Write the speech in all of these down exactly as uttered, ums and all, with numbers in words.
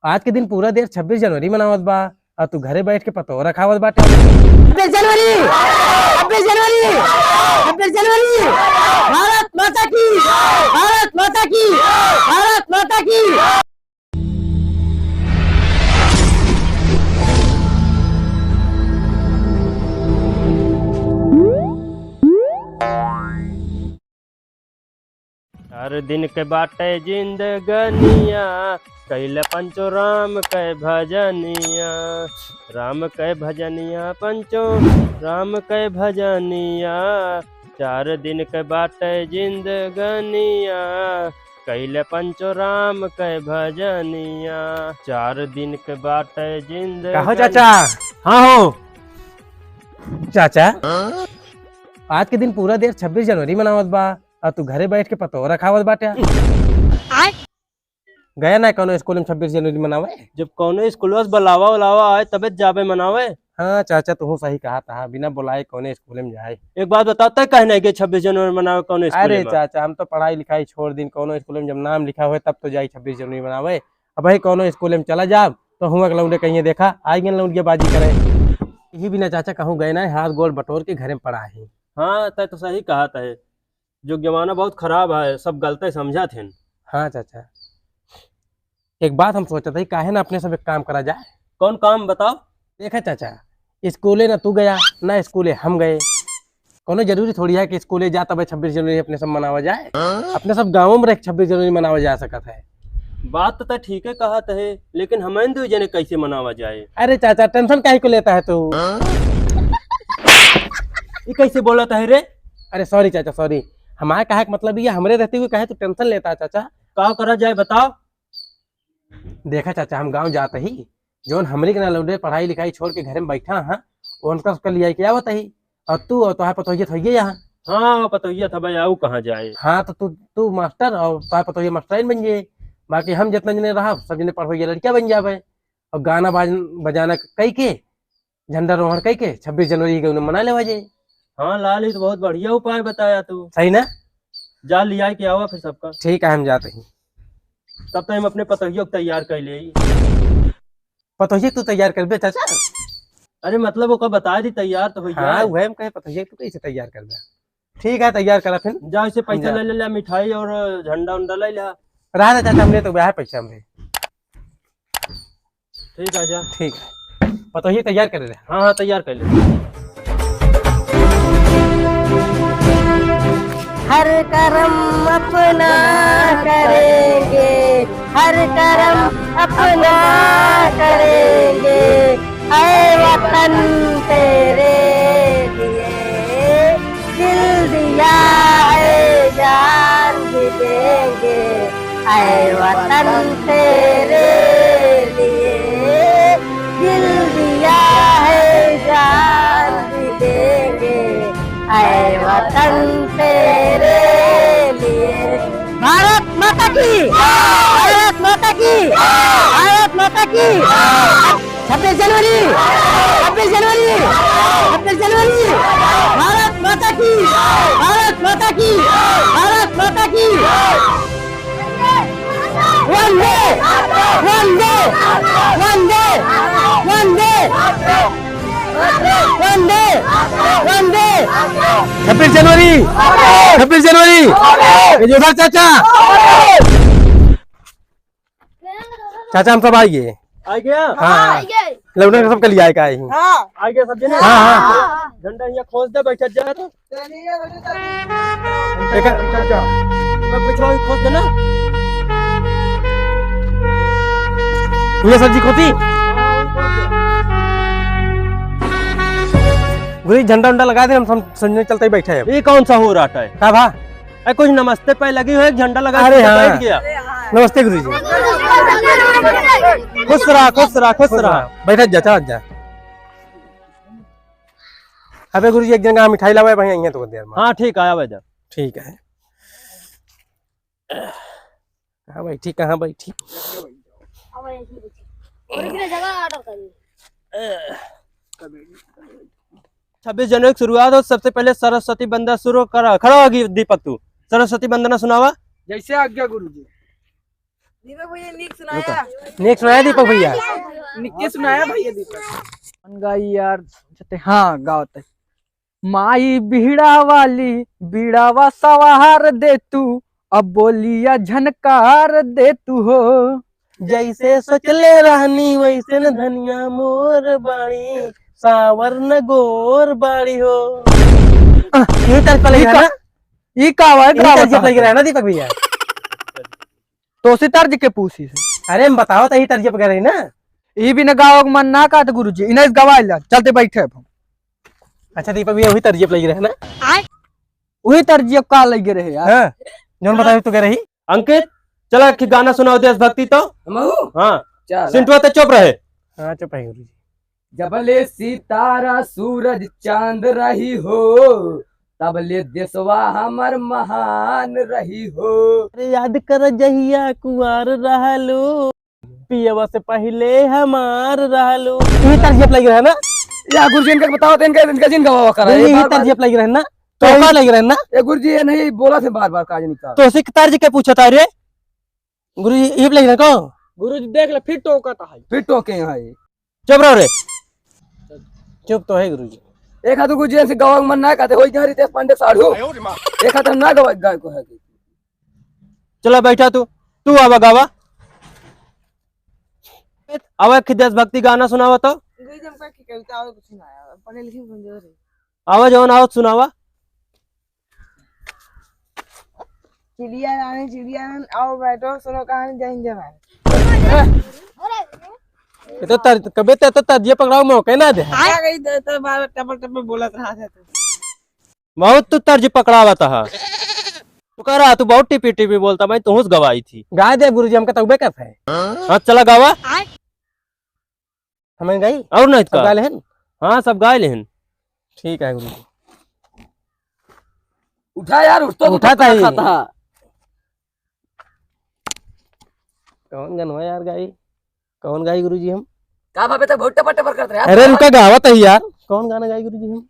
आज के दिन पूरा देश छब्बीस जनवरी मनावत बा, और तू घरे बैठ के पतोह रखावत बाटे। छब्बीस जनवरी, छब्बीस जनवरी, छब्बीस जनवरी, भारत माता की, भारत माता की, भारत माता की। चार दिन के बाटे जिंदगनिया, कैले पंचो राम के भजनिया। राम के भजनिया पंचो, राम के भजनिया। चार दिन के बाटे जिंदगनिया, कैले पंचो राम के भजनिया। चार दिन के बाटे जिंदगनिया। कहो चाचा। हाँ हो। चाचा, आज के दिन पूरा देश छब्बीस जनवरी मनावत बा, और तू घरे बैठ के पतोह रखावत बाटे। आय। गया ना कौनो स्कूल में छब्बीस जनवरी मनावे? जब कौनो स्कूलवा से बुलावा उलावा आए, तबे जाबे मनावे। हाँ चाचा, तू सही कहा था, बिना बुलाए कौनो स्कूल में जाए। एक बात बताओ, तय काहे नहीं गए छब्बीस जनवरी मनावे कौनो स्कूल अरे में? चाचा, हम तो पढ़ाई लिखाई छोड़ दिन, कौनो स्कूल में जब नाम लिखा हुए तब तो जाई छब्बीस जनवरी मनावे। अब भाई कौनो स्कूल में चला जाब तो हुआ के लौंडे कहिए, देखा आई गए लौंडिया बाजी करे। यही बिना चाचा कहूँ गए ना, हाथ गोड़ बटोर के घरे में पड़ा है। हाँ, तय तो सही कहा तय। जो जमाना बहुत खराब है, सब गलते समझत हैं। हाँ चाचा, एक बात हम सोचत हई, काहे ना अपने सब एक काम करा जाए। कौन काम बताओ? देखा चाचा, स्कूले ना तू गया, ना स्कूले हम गए। कौनो जरूरी थोड़ी है कि स्कूले जा तबे छब्बीस जनवरी अपने सब मनावा जाए। हाँ? अपने सब गाँव में रह के छब्बीस जनवरी मनावा जा सकत है। बात तो तय ठीके कहत है, लेकिन हमन दू जने कैसे मनावा जाए? अरे चाचा, tension काहे को लेता है तू? हाँ? ये कैसे बोलत है रे? अरे sorry चाचा, sorry। हमारे कहे के मतलब ये, हमरे रहते हुए काहे तू tension लेता है चाचा? का करा जाए बताओ? देखा चाचा, हम गाँव जात ही, जौन हमरे के ना लौटे, पढ़ाई लिखाई छोड़ के घरे में बैठा है, उनका सबका लिया के आवत ही। और तू और तोहार पतोहिया तो होइए यहाँ। हाँ, पतोहिया था भाई, आऊ कहाँ जाए? हाँ, तो तू, तू मास्टर और तोहार पतोहिया मास्टराइन बन जाए, बाकी हम जितना जने रहब, सब जने पढ़ोइया लड़किया बन जाबे। और गाना बाज-, बजाना कई के, झंडा रोहण कई के छब्बीस जनवरी के उन्हें मना लेवा जाए। हाँ लाल, ये तो बहुत बढ़िया उपाय बताया तू। सही ना? जा लिया के आवा फिर सबका। ठीक है, हम जाते हैं। तब तक हम अपने पतोहियों को तैयार कर ले। पतोहिया तू तैयार करबे चाचा? अरे मतलब ओका बता दी, तैयार तो हो हाँ, जाए। वही हम कहे पतोहिया तू कैसे तैयार करबे? ठीक है, तैयार करा फिर। जा, इसे पैसा जा। ले ले, ले मिठाई और झंडा उंडा ले ले। रहा ना चाचा, हमने तो वह पैसा हमरे। ठीक है, जा। ठीक है, पतोहिया तैयार कर ले। हाँ, हाँ, तैयार कर ले। हर करम अपना करेंगे, हर करम अपना करेंगे, ऐ वतन तेरे लिए दिल दिया है, जान भी देंगे। ऐ वतन तेरे लिए दिल दिया है, जान भी देंगे। ऐ वतन तेरे लिए। भारत माता की, भारत माता की, भारत माता की। छब्बीस जनवरी, छब्बीस जनवरी, छब्बीस जनवरी, भारत माता की, भारत माता की, भारत माता की। वंदे, वंदे, वंदे, वंदे, वंदे, वंदे। छब्बीस जनवरी, छब्बीस जनवरी, ये उधर चाचा। चाचा, हम सब आ गए। आ गया? हाँ। हाँ, आ गए। लौटने का सबके लिए आए का है? हाँ। आ गया सब जने? हाँ, हाँ। हाँ। झंडा यहाँ खोस दे, बैठ जा तो। देखा? चाचा, अब पिछवा भी खोस दे ना। ये सर जी खोती? गुरुजी, झंडा उंडा लगा दे, हम सम-, समझने चलते ही बैठे हैं। ये कौन सा हो रहा है? का भा? ए, कुछ नमस्ते पे लगी हो, एक झंडा लगा अरे के हाँ। बैठ गया। नमस्ते गुरुजी। खुश रहा, खुश रहा, खुश खुश रहा। रहा। बैठा जा, चला जा। अबे गुरुजी, एक जगह मिठाई लावे भाई, यहीं तो देर में। हाँ, ठीक है, आवे जा। ठीक है। कहाँ बैठी, कहाँ बैठी? छब्बीस जनवरी की शुरुआत हो, सबसे पहले सरस्वती वंदना शुरू करा। खड़ा होगी दीपक तू, सरस्वती वंदना सुनावा। जैसे आज्ञा गुरुजी। दीपक भैया, नीक सुनाया। रुको। नीक सुनाया दीपक भैया। नीक के सुनाया भैया दीपक। कौन गाई यार? जते, हाँ, गावत है। माई बीड़ा वाली, बीड़ावा सवार दे तू, अब बोलिया झनकार दे तू हो। जैसे सोचले रहनी वैसे न धनिया मोर बाड़ी, सावर न गोर बाड़ी हो। आ, यही तर्ज पर लग ई रहा का, ना? ई का हुआ है, यही तर्ज पर लग रहा है ना दीपक भैया? तो उसी तर्ज के पूछी से। अरे हम बताओ तो यही तर्ज पर रही ना। ई भी न गाओ मन ना का तो गुरुजी, इन्हें गवाए ला, चलते बैठे अब हम। अच्छा दीपक भैया, वही तर्ज पर लग रहा है ना? वही तर्ज का लग रहे यार। हाँ, जौन बताओ तो कह रही। अंकित, चला एक गाना सुनाओ देशभक्ति तो। हमहू? हाँ। चला। सिंटुआ तो चुप रहे। हाँ, चुप है गुरुजी। जबले सितारा सूरज चांद रही हो, तबले देशवा हमर महान रही हो। अरे याद कर जहिया कुंवार रहलो, पियवा से पहिले हमार रहलो। यही तर्ज पर लग रहा है ना? या गुरुजी इनका बताओ तो इनका, इनका जिन गवावा करा। नहीं, ये यही बार, बार तर्ज पर लग रहा है ना? तो का लग रहा है ना? ए गुरुजी, ये नहीं बोला थे बार बार, काज नहीं का। तो उसी तर्ज के पूछा था रे। गुरुजी, ये लग रहा है को? गुरुजी देख ले, फिर टोका था है। फिर टोके हैं ये। चुप रहो रे। चुप तो है गुरुजी। एक हाथ गुरुजी ऐसे गवा मन ना कहते, होई कहाँ रितेश पांडे साढ़ू। एक हाथ हम ना गवा गाय को है। चला बैठा तू, तू आवा गावा। आवा एक देशभक्ति गाना सुनावा तो। गुरुजी हमका की कविता और कुछ ना आया, पढ़े लिखे कमजोर है। आवा जौन आवत सुनावा। चिड़िया रानी, चिड़िया रानी, आओ बैठो, सुनो कहानी, जय हिंद, जय भारत। ये तो तर्ज, कबे ते तो तर्जिया पकड़ाओ, मौके ना दे। आ गई तो, तो बार टपर टपर बोलत रहा था तू। बहुत तू तर्ज पकड़ावत हा। तू कह रहा, तू बहुत टिपी टिपी बोलता, मैं तुहूस गवाई थी। गाय दे गुरुजी, हमका तौबे करता है। हाँ, चला गावा। हमें गाई? और नहीं सब का? गाय लेहन? हाँ, सब गाय लेहन। ठीक है गुरुजी। उठा यार, उठ तो उठा तू ताई। खाता। कौन गनवा यार गाई? कौन गाई गुरुजी हम? का भावे तक बहुत टपर टपर करत रहे यार। अरे रुका, गावत है यार। कौन गाना गाई गुरुजी हम?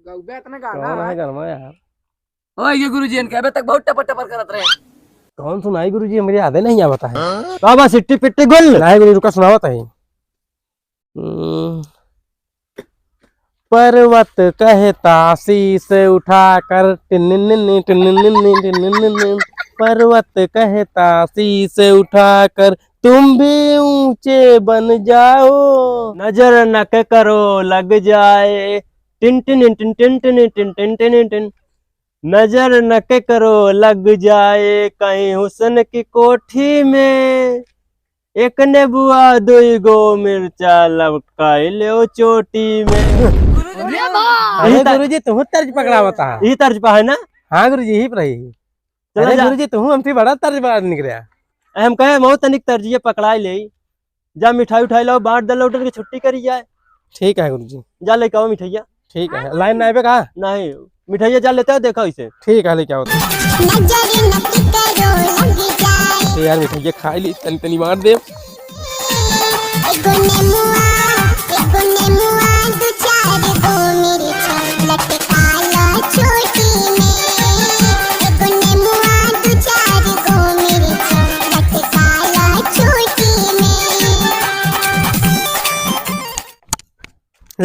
गौबे इतना गाना कौन है। है गनवा यार? ओए, ये गुरुजी, इनके अबे तक बहुत टपर टपर करत रहे। कौन सुनाई गुरुजी, हमरे यादे नहीं आवत है। बाबा सिट्टी पिट्टी गुल। नहीं गुरुजी, रुका, सुनावत है। हम्म। पर्वत कहता शीश उठाकर, टिनिनिनि, टिनिनिनि, टिनिनिनि। पर्वत कहता शीश उठाकर, तुम भी ऊंचे बन जाओ। नजर न के करो लग जाए, टिन टिन टिन टिन टिन टिन टिन टिन टिन। नजर न के करो लग जाए कहीं हुस्न की कोठी में, एक नेबुआ दुई गो मिर्चा लपकाई लो चोटी में। अरे गुरुजी, तुहूँ तर्ज पकड़ावत हा। ई तर्ज पा है ना? हाँ गुरुजी, यही पर ही। चला अरे जा। गुरुजी, तुहूँ हमसे बड़ा तर्ज बड़ा निकला। हम कहे, बहुत तनिक तर्जिए पकड़ाई ले। जा मिठाई उठाई लाओ, बांट दे लौटन के छुट्टी करी जाए। ठीक है गुरुजी। जा लेके आओ मिठाइया। ठीक है, लाइन ना आवे का? नहीं, मिठाइया जा लेते हो, देखो इसे। ठीक है, लेके आओ। नजर न करो लग जाए। ए यार, मिठाइया खाई ली, तनी तनी बांट दे। एगो नेमुआ, एगो नेमुआ, दू चार गो मिर्चा लटका ला चोटी में। एगो नेमुआ, दू चार गो मिर्चा लटका ला चोटी में।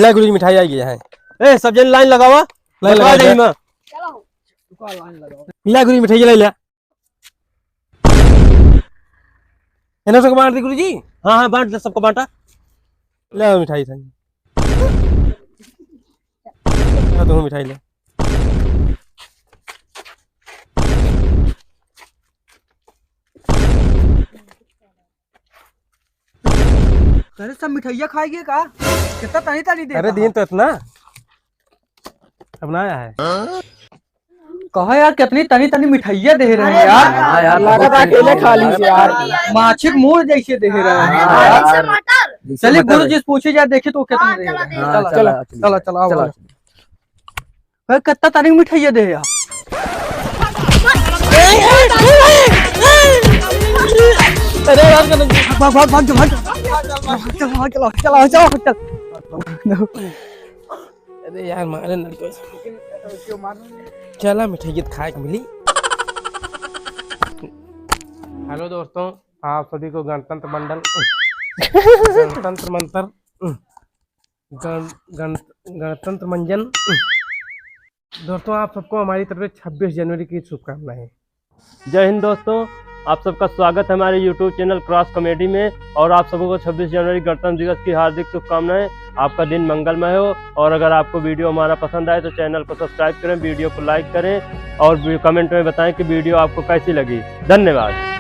ले गुरुजी, मिठाई आ गई है। ए, सब जन लाइन लगावा। लाइन बता लगा दे दे। इमा। ले गुरुजी, मिठाई ले ले। इन्हें सबको बांट दे गुरुजी। हाँ, हाँ, बांट दे, सबको बांटा। ले आओ मिठाई, मिठाई। हाँ, तुम मिठाई ले। अरे, सब मिठाइया खाई गए का? कितना तनी तनी दे अरे, रहा। दिन तो इतना। अब ना आया है। कहा यार, कितनी तनी तनी मिठाइया दे रहे हैं यार। हाँ यार, लागत है अकेले खा ली से यार। माछी के मुंह जैसे दे रहे हैं हाँ यार। यार। जैसे चलिए मटर। गुरु जी से पूछे जाए, देखिए तो कितनी हाँ, दे रहे हैं। चला, चला, चला, चला, चला, चला, आओ, चला। आओ। भाई, कितना तनी मिठाइया दे यार। अरे यार, भाग, भाग, भाग, भाग, चला, चला, चला, चला, चला। अरे यार, मारे न तो। चला, मिठाई तो खाए के मिली। हेलो दोस्तों, आप सभी को गणतंत्र मंडल, गणतंत्र मंत्र, गण-, गण-, गणतंत्र मंजन। दोस्तों, आप सबको हमारी तरफ से छब्बीस जनवरी की शुभकामनाएं। जय हिंद दोस्तों, आप सबका स्वागत है हमारे YouTube चैनल क्रॉस कॉमेडी में और आप सबों को छब्बीस जनवरी गणतंत्र दिवस की हार्दिक शुभकामनाएं। आपका दिन मंगलमय हो और अगर आपको वीडियो हमारा पसंद आए तो चैनल को सब्सक्राइब करें, वीडियो को लाइक करें और वी-, कमेंट में बताएं कि वीडियो आपको कैसी लगी। धन्यवाद।